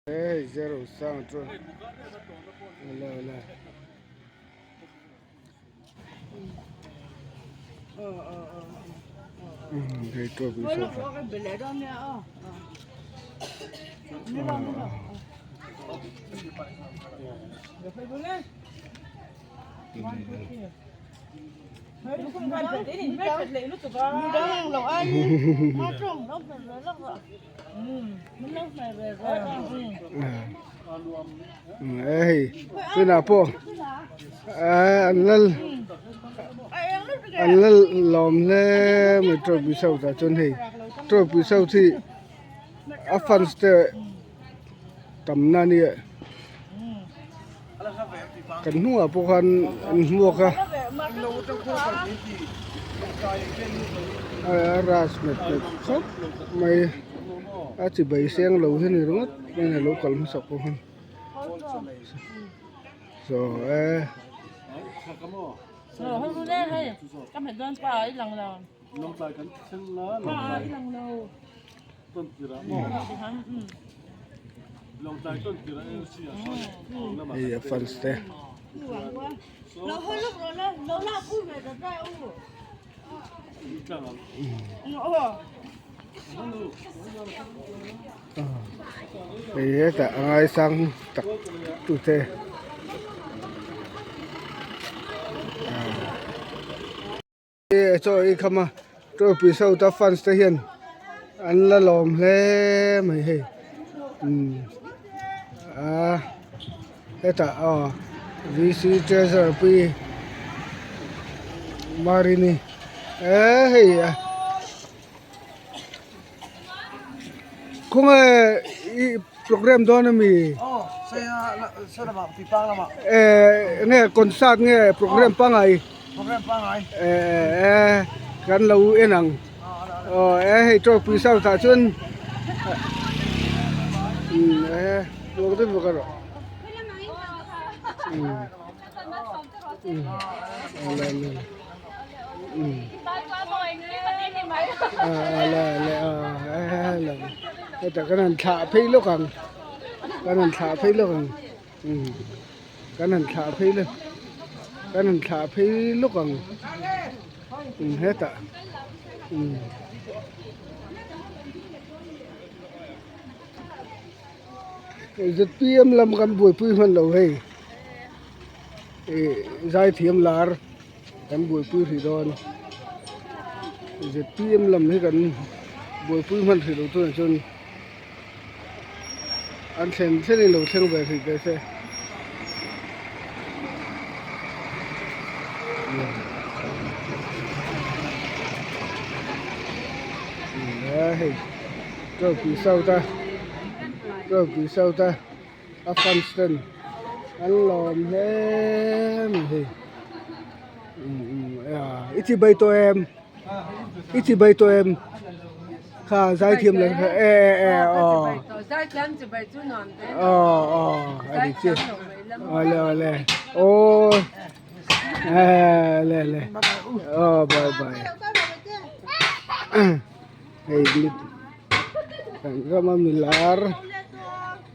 Hei zero sang chu ala ala hei tawp hi saw Hei tunah pawh an lal an lal lawm hle mai trophy south ah chuan hei trophy south hi a fans te tamna a nia kan hnungah pawh khan an hmuak a a ras nghet nghet khawp mai a chi bai seng lo hi a ni ringawt mai a lo kal hmasak pawh khan saw e. Hei a fans te. Hei hetah a ngaisang tak tute. Chaw ei kham a trophy south a fans te hian an la lawm hle mai hei umm ah hetah aw V C treasure pi marini eh hei a khawnge ih program dawn ami eh enge concert nge program pangngai eh eh kan lo en ang aw eh hei trophy south ah chuan umm eh buak deuh bawk erawh umm umm awle awle hetah kan han thlah phei lawk ang kan han thlah phei lawk ang kan han thlah phei lawk kan han thlah phei lawk ang hetah Z P M lam kan buaipui hman lo hei ih zaithiam lar. Kan buaipui hrih dawn zpm lam hi kan buaipui hman hrih loh tunah chuan an thlen thlenin lo thleng ve hrih teh se. Hei trophy south a trophy south a. A fans ten an lawm hle mai hei i chi bai tawh em i chi bai tawh em kha zaithiam leh kha e e aw aw aw a dik chu awle awle aw le le aw bye bye hei kan rama milar.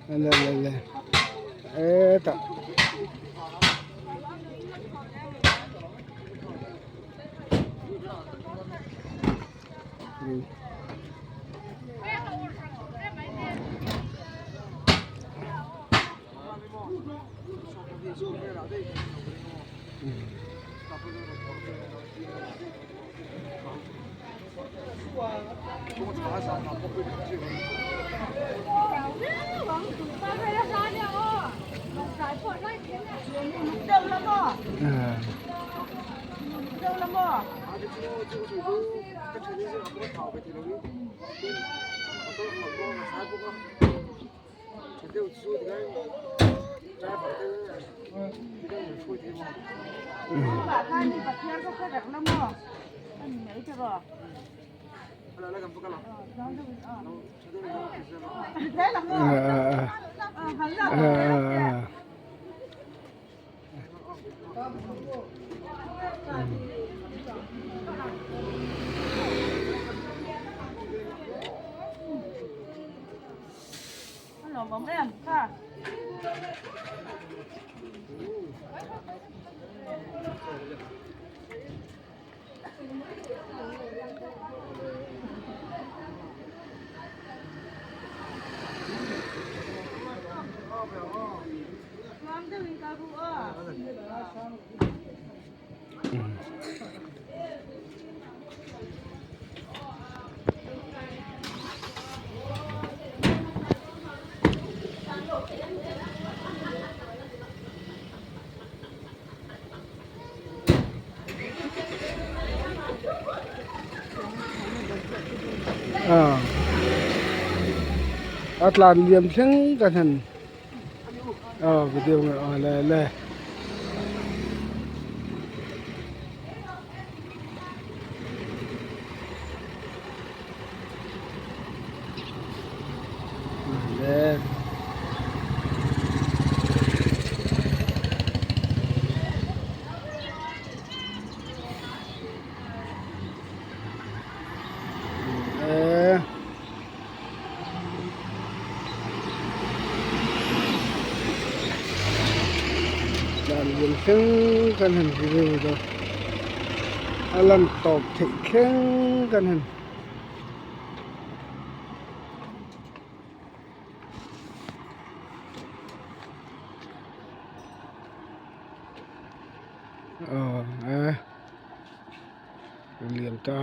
Le le le hetah A tlan liam thleng ka hnan aw video nge aw le le. Le. E. Dan lian thleng kan han video dawn a lan tawp theih thleng kan han. Aw e lian ta.